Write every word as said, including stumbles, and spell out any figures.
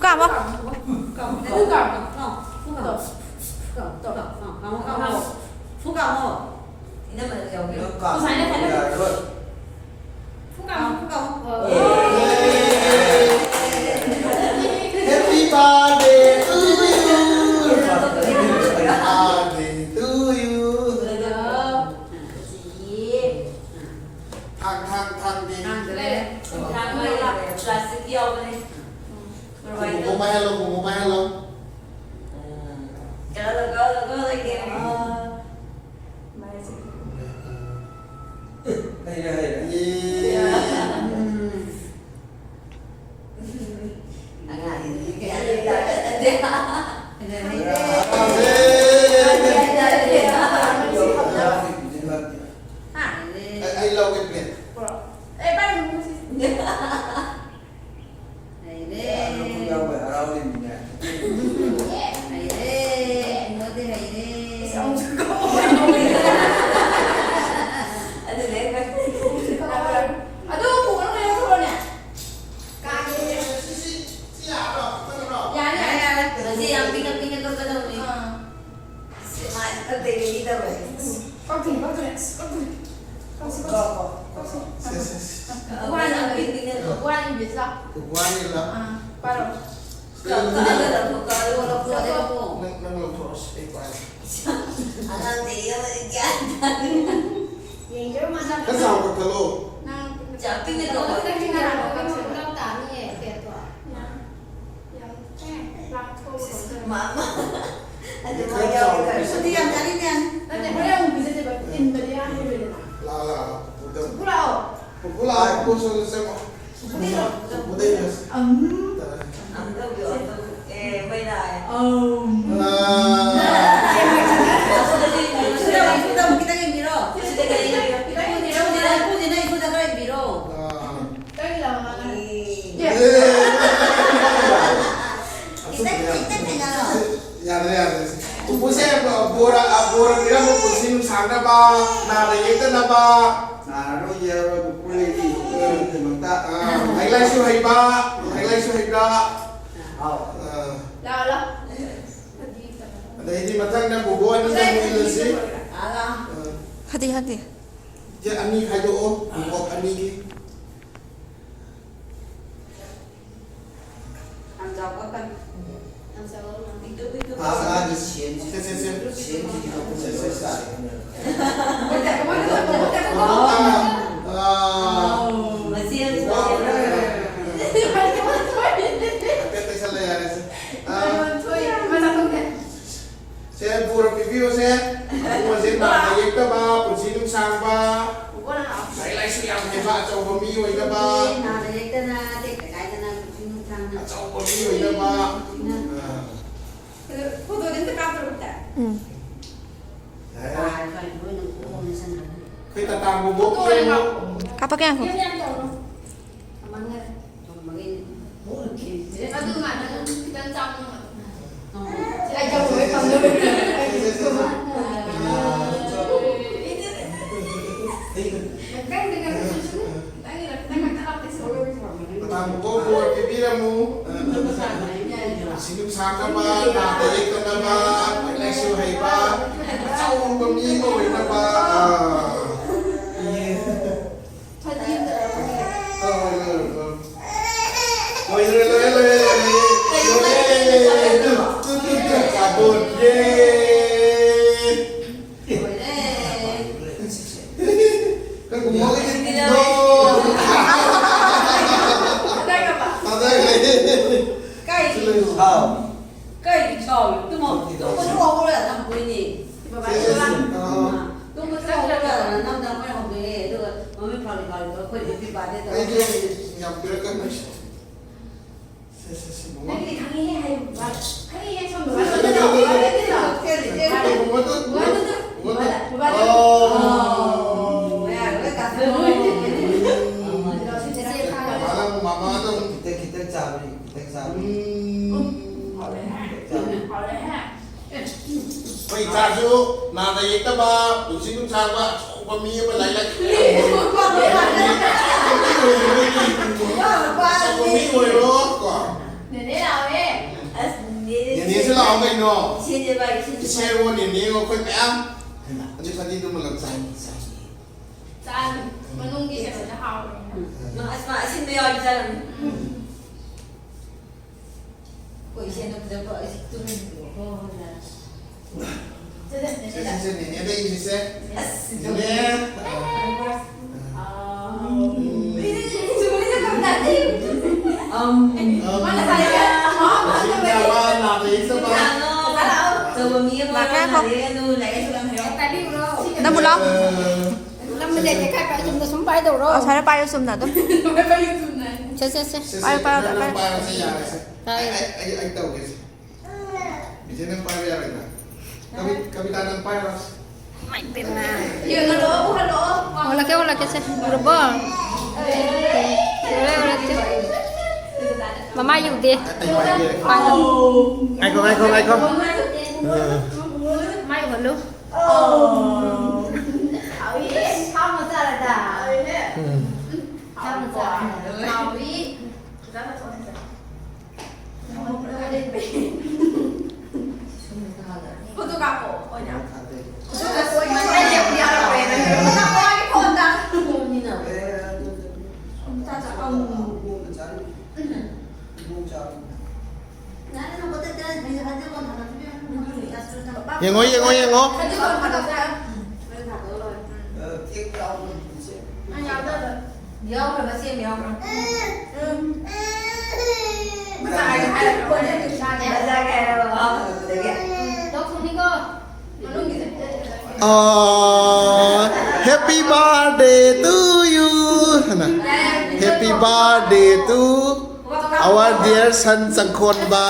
ꯀꯥꯃꯣ꯫ ꯐꯨ ꯀꯥꯃꯣ꯫ ꯐꯨ ꯀꯥꯃꯣ꯫ ꯐꯨ ꯀꯥꯃꯣ꯫ ꯐꯨ ꯀꯥꯃꯣ꯫ ꯏꯅꯝꯃ ꯌꯥꯎꯕꯤꯔꯣ꯫ ꯁꯨꯃꯥꯏꯅ ꯊꯥꯗꯣꯛ꯫ ꯐꯨ ꯀꯥꯃꯣ꯫ ꯐꯨ ꯀꯥꯃꯣ꯫ Happy birthday to you. Happy birthday to you. ꯊꯥꯡ, ꯊꯥꯡ, ꯊꯥꯡꯗꯤ꯫ ꯊꯥꯡꯗ ꯂꯩꯔꯦ꯫ ꯊꯥꯡ ꯂꯩꯔꯦ꯫ ꯄ꯭ꯂꯥꯁꯇꯤꯛꯀꯤ ꯌꯥꯎꯕꯅꯦ꯫ ꯕꯨꯡꯉꯣ ꯃꯥꯏꯍꯜꯂꯣ, ꯕꯨꯡꯉꯣ ꯃꯥꯏꯍꯜꯂꯣ꯫ ꯀꯔꯣ, ꯀꯔꯣ, ꯀꯔꯣ ꯂꯩꯒꯦ꯫ ꯍꯩꯔꯦ, ꯍꯩꯔꯦ꯫ ꯌꯦ꯫ ꯎꯝ꯫ ꯑꯉꯥꯡꯁꯤꯡꯁꯤ ꯒ꯭ꯌꯥꯟ ꯇꯥꯗꯦ꯫ ꯍꯔꯥꯎꯁꯦ꯫ ꯍꯥ? ꯑꯩ, ꯑꯩ ꯂꯧꯒꯦ plate꯫ ꯄꯨꯔꯛꯑꯣ꯫ ꯑꯦ, ꯄꯥꯏꯔꯨꯅꯨ ꯁꯤ꯫ ꯍꯩꯔꯦ꯫ ꯌꯥꯎꯕ ꯍꯔꯥꯎꯔꯤꯃꯤꯅꯦ꯫ ꯍꯩꯔꯦ꯫ ꯕꯨꯡꯉꯣꯗꯤ ꯍꯩꯔꯦ꯫ ꯑꯁ, ꯑꯃꯨꯛꯁꯨ ꯀꯧ꯫ ꯑꯗꯨꯅꯦ ꯑꯩꯅ ꯑꯗꯨ ꯄꯨꯔꯒ ꯂꯩꯔꯛꯈ꯭ꯔꯣꯅꯦ꯫ ꯀꯥꯒꯦ꯫ ꯁꯤ, ꯁꯤ, ꯁꯤ ꯌꯥꯔꯕ꯭ꯔꯣ? ꯌꯥꯔꯦ, ꯌꯥꯔꯦ, ꯌꯥꯔꯦ꯫ ꯃꯁꯤ ꯌꯥꯝ ꯄꯤꯛꯅ ꯄꯤꯛꯅ ꯀꯛꯀꯗꯧꯅꯤ꯫ ꯑꯥ꯫ ꯁꯤ ꯃꯥꯁꯤ ꯀꯛꯇꯣꯏꯅꯦ ꯃꯤ ꯇꯧꯔꯦ꯫ ꯀꯛꯇꯣꯏꯅꯦ, ꯀꯛꯇꯣꯏꯅꯦ꯫ ꯑꯁ, ꯀꯛꯇꯣꯏꯅꯦ꯫ ꯀꯛꯁꯤ, ꯀꯛꯁꯤ꯫ ꯀꯣ, ꯀꯣ, ꯀꯣ, ꯀꯣ꯫ ꯀꯛꯁꯤ꯫ ꯁꯦ, ꯁꯦ, ꯁꯦ꯫ ꯋꯥꯅꯤ, ꯋꯥꯅꯤ, ꯕꯤꯖꯤꯂꯥ꯫ ꯋꯥꯅꯤꯕ? ꯑꯥ, ꯄꯥꯔꯣ꯫ ꯀꯛ-, ꯀꯛꯑꯒ ꯂꯧꯊꯣꯛ-, ꯀꯛꯑꯒ ꯂꯧꯊꯣꯛꯑꯣ꯫ ꯅꯪ, ꯅꯪ ꯂꯧꯊꯣꯛꯑꯣ, ꯑꯩ ꯄꯥꯏꯔꯦ꯫ ꯑꯉꯥꯡꯗꯒꯤ ꯑꯃꯗꯤ ꯒ꯭ꯌꯥꯟ ꯇꯥꯗꯦ꯫ ꯌꯦꯡꯖꯔꯣ, ꯃꯥ ꯆꯥꯛ ꯈꯔ ꯆꯥꯎ ꯀꯛꯊꯠꯂꯣ꯫ ꯅꯪ ꯆꯥꯛ ꯄꯤꯛꯅ ꯇꯧꯕ꯫ ꯅꯪ ꯆꯥꯛ ꯄꯤꯛꯅ ꯇꯧꯕ꯫ ꯄꯨꯂꯞ ꯇꯥꯅꯤꯌꯦ, ꯄ꯭ꯂꯦꯠꯇꯣ꯫ ꯌꯥꯝ, ꯌꯥꯝ, ꯑꯦ, ꯂꯥꯛꯊꯣꯛꯑꯣ꯫ ꯃꯥꯃ꯫ ꯑꯗꯨꯃꯥꯏ ꯌꯥꯎꯔꯒ꯫ ꯈꯔ ꯆꯥꯎ꯫ ꯎꯁꯣꯇꯤ ꯌꯥꯝ ꯆꯥꯅꯤꯡꯗꯦ ꯍꯥꯏꯅꯤ꯫ ꯅꯠꯇꯦ, ꯍꯣꯔꯦꯟ ꯑꯃꯨꯛ ꯄꯤꯖꯗꯣꯏꯕ꯫ ꯏꯟꯕꯗꯤ ꯌꯥꯝ ꯍꯩꯕꯅꯤꯅ꯫ ꯂꯥꯛꯑꯣ, ꯂꯥꯛꯑꯣ꯫ ꯄꯨꯄꯨ ꯂꯥꯛꯑꯣ꯫ ꯄꯨꯄꯨ ꯂꯥꯛꯑꯣ, ꯄꯨꯄꯨ ꯆꯪꯉꯣ꯫ ꯄꯨꯄꯨꯗꯤ ꯂꯥꯛꯑꯣ꯫ ꯄꯨꯄꯨꯗꯤ ꯂꯥꯛꯑꯣ꯫ ꯑꯝ꯫ ꯑꯝ ꯇꯧꯕꯤꯌꯣ, ꯑꯝ ꯇꯧꯕꯤꯌꯣ꯫ ꯑꯦ, ꯃꯩ ꯂꯥꯛꯑꯦ꯫ ꯑꯝ꯫ ꯑꯥ꯫ ꯏꯁꯨꯗ, ꯏꯁꯨꯗ ꯑꯃꯨꯛ ꯈꯤꯇꯪ ꯌꯦꯡꯕꯤꯔꯣ꯫ ꯏꯁꯨꯗ ꯈꯤꯇꯪ ꯌꯦꯡꯕꯤꯔꯣ꯫ ꯏꯁꯨꯗ, ꯏꯁꯨꯗ ꯈꯔ ꯌꯦꯡꯕꯤꯔꯣ꯫ ꯑꯥ꯫ ꯀꯔꯤ ꯂꯥꯛꯑꯣ ꯃꯥꯅ? ꯑꯦ꯫ ꯈꯤꯇꯪ, ꯈꯤꯇꯪ ꯀꯩꯅꯣ꯫ ꯌꯥꯗ꯭ꯔꯦ, ꯌꯥꯗ꯭ꯔꯦ꯫ ꯄꯨꯄꯨꯁꯦ ꯕꯣꯔ, ꯕꯣꯔ ꯄꯤꯔꯝꯕ ꯄꯨꯟꯁꯤ ꯅꯨꯡꯁꯥꯡꯅꯕ, ꯅꯥꯗ ꯌꯦꯛꯇꯅꯕ꯫ ꯅꯥꯔꯔꯣꯏ, ꯌꯦꯛꯑꯔꯣꯏ, ꯄꯨꯄꯨ ꯂꯩꯔꯤ꯫ ꯎꯝ꯫ ꯂꯥꯏꯔꯤꯛ ꯂꯥꯏꯁꯨ ꯍꯩꯕ, ꯂꯥꯏꯔꯤꯛ ꯂꯥꯏꯁꯨ ꯍꯩꯕ꯫ ꯑꯥ꯫ ꯂꯥꯛꯑꯣ, ꯂꯥꯛꯑꯣ꯫ ꯑꯗꯩꯗꯤ ꯃꯊꯪꯗ ꯕꯣꯕꯣ ꯑꯅꯤꯗ ꯑꯃꯨꯛ ꯏꯜꯂꯁꯤ꯫ ꯑꯥ, ꯂꯥꯛꯑꯣ꯫ ꯑꯥ꯫ ꯍꯥꯏꯗꯤ, ꯍꯥꯏꯗꯤ꯫ ꯁꯦ ꯑꯅꯤ ꯈꯥꯏꯗꯣꯛꯑꯣ, ꯕꯣꯕꯣ ꯑꯅꯤꯒꯤ꯫ ꯌꯥꯝ ꯆꯥꯎꯕ ꯀꯟ-, ꯌꯥꯝ ꯆꯥꯎꯕ ꯀꯟ-, ꯄꯤꯛꯇ꯭ꯔꯨ ꯄꯤꯛꯇ꯭ꯔꯨ ꯑꯥ, ꯑꯥ, ꯁꯦꯝꯁꯤ꯫ ꯁꯦ, ꯁꯦ, ꯁꯦ꯫ ꯁꯦꯝꯁꯤ ꯈꯤꯇꯪ ꯐꯖꯅ ꯁꯦ, ꯁꯦ, ꯁꯦ꯫ ꯁꯥꯔꯦ꯫ ꯑꯥ, ꯑꯥ꯫ ꯃꯆꯦ ꯑꯃꯁꯨ ꯋꯥ, ꯂꯩꯔꯦ꯫ ꯍꯥꯏꯐꯦꯠ ꯇꯩꯁꯜꯂꯦ ꯌꯥꯔꯦꯁꯦ꯫ ꯑꯥ꯫ ꯁꯦ, ꯕꯣꯔ ꯄꯤꯕꯤꯌꯨꯁꯦ꯫ ꯑꯕꯨꯡꯉꯣꯁꯦ ꯅꯥꯗ ꯌꯦꯛꯇꯕ, ꯄꯨꯟꯁꯤ ꯅꯨꯡꯁꯥꯡꯕ, ꯂꯥꯏꯔꯤꯛ ꯂꯥꯏꯁꯨ ꯌꯥꯝ ꯍꯩꯕ, ꯑꯆꯧꯕ ꯃꯤ ꯑꯣꯏꯅꯕ꯫ ꯅꯥꯗ ꯌꯦꯛꯇꯅ, ꯇꯦꯛꯇ ꯀꯥꯏꯗꯅ, ꯄꯨꯟꯁꯤ ꯅꯨꯡꯁꯥꯡꯅ꯫ ꯑꯆꯧꯕ ꯃꯤ ꯑꯣꯏꯅꯕ꯫ ꯎꯝ꯫ ꯑꯥ꯫ ꯐꯣꯇꯣꯗꯤ ꯑꯝꯇ ꯀꯥꯞꯇꯔꯣ ꯑꯝꯇ꯫ ꯎꯝ꯫ ꯌꯥꯔꯦ꯫ ꯑꯥ, ꯂꯣꯏꯅ ꯀꯣꯝꯅ ꯆꯪꯈ꯭ꯔꯅꯤ꯫ ꯑꯩꯈꯣꯏ ꯇꯥꯇꯥ ꯕꯣꯕꯣꯛ ꯐꯣꯇꯣ ꯑꯣꯏꯅ ꯌꯦꯡꯉꯣ꯫ ꯀꯥꯞꯄꯣ꯫ ꯀꯥꯞꯄ ꯀꯌꯥꯝ ꯀꯨꯏ? ꯌꯥꯝ ꯌꯥꯝ ꯇꯧꯔꯣ꯫ ꯑꯃꯅ ꯊꯣꯡꯕꯒꯤ ꯑꯗꯨ ꯉꯥꯛꯇꯪ ꯈꯤꯇꯪ ꯆꯥꯎꯅ꯫ ꯑꯩ ꯆꯥꯎꯕ ꯂꯣꯏ ꯐꯪꯗꯧꯔꯦ꯫ ꯅꯪꯒꯤꯅ ꯈꯤꯇꯪ ꯈꯛꯇ ꯍꯥꯞꯄꯁꯤ꯫ ꯃꯇꯥꯡ ꯀꯣꯛ ꯕꯣꯔ ꯄꯤꯕꯤꯔꯝꯃꯨ꯫ ꯁꯤꯡꯅꯨꯡ ꯁꯥꯡꯅꯕ, ꯅꯥꯗ ꯌꯦꯛꯇꯅꯕ, ꯂꯥꯏꯔꯤꯛ ꯂꯥꯏꯁꯨ ꯍꯩꯕ, ꯑꯆꯧꯕ ꯃꯤ ꯑꯃ ꯑꯣꯏꯅꯕ꯫ ꯑꯥ꯫ ꯂꯣꯏꯔꯦ, ꯂꯣꯏꯔꯦ, ꯂꯣꯏꯔꯦ, ꯂꯣꯏꯔꯦ꯫ ꯂꯣꯏꯔꯦ꯫ ꯇꯨ, ꯇꯨ, ꯇꯨ, ꯇꯨ, ꯀꯥꯔꯇꯨꯟ꯫ ꯌꯦ꯫ ꯂꯣꯏꯔꯦ꯫ ꯀꯩꯒꯨꯝꯕ ꯀꯩꯒꯤꯅꯣ? ꯊꯥꯗꯈ꯭ꯔꯦ꯫ ꯀꯥꯏ? ꯍꯥꯎ꯫ ꯀꯩꯒꯤ ꯁꯥꯎꯔꯤ? ꯇꯨꯝꯃꯣ꯫ ꯇꯨꯝꯕꯁꯨ ꯍꯧꯒꯠꯂ ꯊꯝꯗꯣꯏꯅꯦ꯫ ꯕꯕꯥ ꯁꯦ, ꯁꯦ, ꯁꯦ꯫ ꯏꯕꯦꯝꯃ꯫ ꯑꯥ꯫ ꯇꯨꯝꯕꯁꯨ ꯍꯧꯒꯠꯂ ꯅꯝꯗꯅ ꯃꯣꯏ ꯍꯧꯗꯣꯛꯑꯦ꯫ ꯑꯗꯨꯒ ꯃꯃꯤꯠ ꯐꯥꯎꯗꯤ ꯐꯥꯎꯗꯤ ꯑꯩꯈꯣꯏ ꯍꯦꯄꯤ ꯕꯥꯔꯗꯦ ꯇꯧꯔꯦ꯫ ꯑꯩꯁꯨ ꯌꯥꯝ ꯄꯤꯔꯛꯀꯅꯨ꯫ ꯁꯦ, ꯁꯦ, ꯁꯦ, ꯃꯃꯥ꯫ ꯅꯪꯒꯤꯗꯤ ꯈꯪꯉꯤꯍꯦ ꯍꯥꯏꯌꯨ, ꯕꯕꯥ꯫ ꯈꯪꯉꯤꯍꯦ ꯁꯣꯝꯗ ꯕꯕꯥ꯫ ꯕꯕꯥ꯫ ꯕꯕꯥ꯫ ꯕꯕꯥ꯫ ꯕꯕꯥ꯫ ꯕꯕꯥ꯫ ꯑꯣ꯫ ꯃꯌꯥꯒ ꯂꯣꯏ ꯀꯥꯊꯣꯛꯑꯦ꯫ ꯃꯃꯥꯗ ꯑꯃꯨꯛ, ꯃꯃꯥꯗ ꯑꯃꯨꯛ꯫ ꯈꯤꯇꯪ, ꯈꯤꯇꯪ ꯆꯥꯕꯅꯤ, ꯈꯤꯇꯪ ꯆꯥꯕꯅꯤ꯫ ꯎꯝ꯫ ꯍꯥꯎꯔꯦꯍꯦ꯫ ꯆꯥꯕꯅꯤ꯫ ꯍꯥꯎꯔꯦꯍꯦ꯫ ꯑꯩꯈꯣꯏ ꯏꯆꯥꯁꯨ ꯅꯥꯗ ꯌꯦꯛꯇꯕ, ꯄꯨꯟꯁꯤ ꯅꯨꯡꯁꯥꯡꯕ, ꯑꯆꯧꯕ ꯃꯤ ꯑꯃ ꯂꯥꯏꯔꯤꯛ ꯂꯥꯏꯁꯨ ꯌꯥꯝ ꯍꯩꯕ, ꯑꯆꯧꯕ ꯃꯤ ꯑꯣꯏꯔꯣ, ꯀꯣ꯫ ꯅꯦꯅꯦ ꯂꯥꯛꯑꯣ꯫ ꯌꯦꯡꯁꯤ ꯂꯥꯛꯑꯣ ꯀꯩꯅꯣ꯫ ꯏꯆꯦꯅꯦꯕ, ꯏꯆꯦꯅꯦꯕ꯫ ꯏꯆꯦ ꯔꯣꯅꯤꯅꯦ ꯑꯩꯈꯣꯏ ꯃꯌꯥꯝ꯫ ꯍꯩꯃꯥ, ꯑꯗꯨ ꯈꯗꯤ ꯑꯗꯨꯝ ꯃꯨꯜꯂꯝ ꯆꯥꯏꯅꯤ, ꯆꯥꯏꯅꯤ꯫ ꯆꯥꯅꯤ꯫ ꯃꯅꯨꯡꯒꯤ ꯀꯩꯅꯣꯗ ꯍꯥꯎꯕꯅꯤꯅ꯫ ꯎꯝ꯫ ꯃꯥ ꯑꯁ, ꯃꯥ ꯑꯁꯤꯟꯕ ꯌꯥꯎꯔꯗꯤ ꯆꯥꯔꯝꯅꯤ꯫ ꯎꯝ꯫ ꯑꯩꯈꯣꯏ ꯏꯆꯦꯗꯣ ꯐꯖꯕ ꯑꯩꯁꯦ ꯇꯨꯝꯃꯤꯅꯦꯕꯀꯣ꯫ ꯆꯠꯂꯦ, ꯁꯦ, ꯆꯠꯂꯦ꯫ ꯁꯦ, ꯁꯦ, ꯅꯦꯅꯦꯗ ꯌꯦꯡꯁꯤꯁꯦ꯫ ꯑꯁ, ꯅꯦꯅꯦ꯫ ꯑꯥ꯫ ꯆꯨꯝꯃꯤꯅꯦ, ꯆꯨꯝꯃꯤꯅꯦ꯫ ꯑꯝ꯫ ꯃꯥꯅ ꯉꯁꯥꯏ ꯍꯧꯖꯤꯛ ꯃꯥ ꯂꯥꯛꯄ ꯌꯦꯡꯁꯤ ꯂꯥꯛꯑꯣ꯫ ꯑꯆꯧꯕ ꯃꯤ ꯑꯃ ꯂꯥꯛꯀꯦ, ꯉꯥꯏꯈꯣ꯫ ꯂꯥꯛꯑꯦ, ꯑꯗꯨ ꯂꯥꯏꯔꯤꯛ ꯂꯥꯏꯁꯨ ꯌꯥꯝ ꯍꯩꯔꯦ꯫ ꯅꯪꯕꯨ ꯂꯥꯎ꯫ ꯅꯝꯕꯁꯦ ꯂꯩꯈꯥꯏ ꯄꯥꯏ ꯆꯨꯝꯅ ꯁꯨꯝ ꯄꯥꯏꯗꯧꯔꯣ? ꯑꯣ, ꯁꯨꯃꯥꯏꯅ ꯄꯥꯏꯌꯨ ꯆꯨꯝꯅ ꯑꯗꯨꯝ꯫ ꯁꯦ, ꯁꯦ, ꯁꯦ꯫ ꯁꯦ, ꯁꯦ, ꯄꯥꯏꯌꯨ, ꯄꯥꯏꯌꯨ, ꯅꯪ ꯄꯥꯏꯌꯨ꯫ ꯄꯥꯏꯔꯣꯁꯦ, ꯌꯥꯔꯦꯁꯦ꯫ ꯇꯥꯏꯌꯦ꯫ ꯑꯩ, ꯑꯩ, ꯑꯩ ꯇꯧꯒꯦꯁꯦ꯫ ꯃꯤꯁꯦ ꯅꯪ ꯄꯥꯏꯕ ꯌꯥꯔꯣꯏꯗ꯭ꯔꯥ? ꯀꯕꯤ-, ꯀꯕꯤꯇꯥ ꯅꯪ ꯄꯥꯏꯔꯣ꯫ ꯌꯦꯡꯍꯜꯂꯛꯑꯣ, ꯎꯍꯜꯂꯛꯑꯣ꯫ ꯑꯣꯜꯂꯛꯀꯦ, ꯑꯣꯜꯂꯛꯀꯦ, ꯁꯦ꯫ ꯎꯔꯕꯣ? ꯎꯔꯦ, ꯎꯔꯦ, ꯁꯦ꯫ ꯃꯃꯥꯏ ꯎꯗꯦ꯫ ꯑꯩ ꯄꯥꯏꯒꯦ꯫ ꯄꯥꯏꯌꯣ꯫ ꯉꯥꯏꯈꯣ, ꯉꯥꯏꯈꯣ, ꯉꯥꯏꯈꯣ꯫ ꯃꯥꯏ ꯎꯍꯜꯂꯨ꯫ ꯎꯝ꯫ ꯐꯣꯇꯣ ꯀꯥꯞꯄꯣ ꯑꯣꯏꯅ꯫ ꯌꯦꯡꯉꯣ, ꯌꯦꯡꯉꯣ, ꯌꯦꯡꯉꯣ꯫ ꯌꯥꯎꯈ꯭ꯔꯕ ꯁꯦꯝ ꯌꯥꯎꯈ꯭ꯔꯕ꯫ ꯂꯧꯊꯣꯛꯅꯤꯀꯣ꯫ ꯑꯥ, happy birthday to you ꯍꯥꯏꯅ, happy birthday to our dear son ꯆꯪꯈꯣꯟꯕ꯫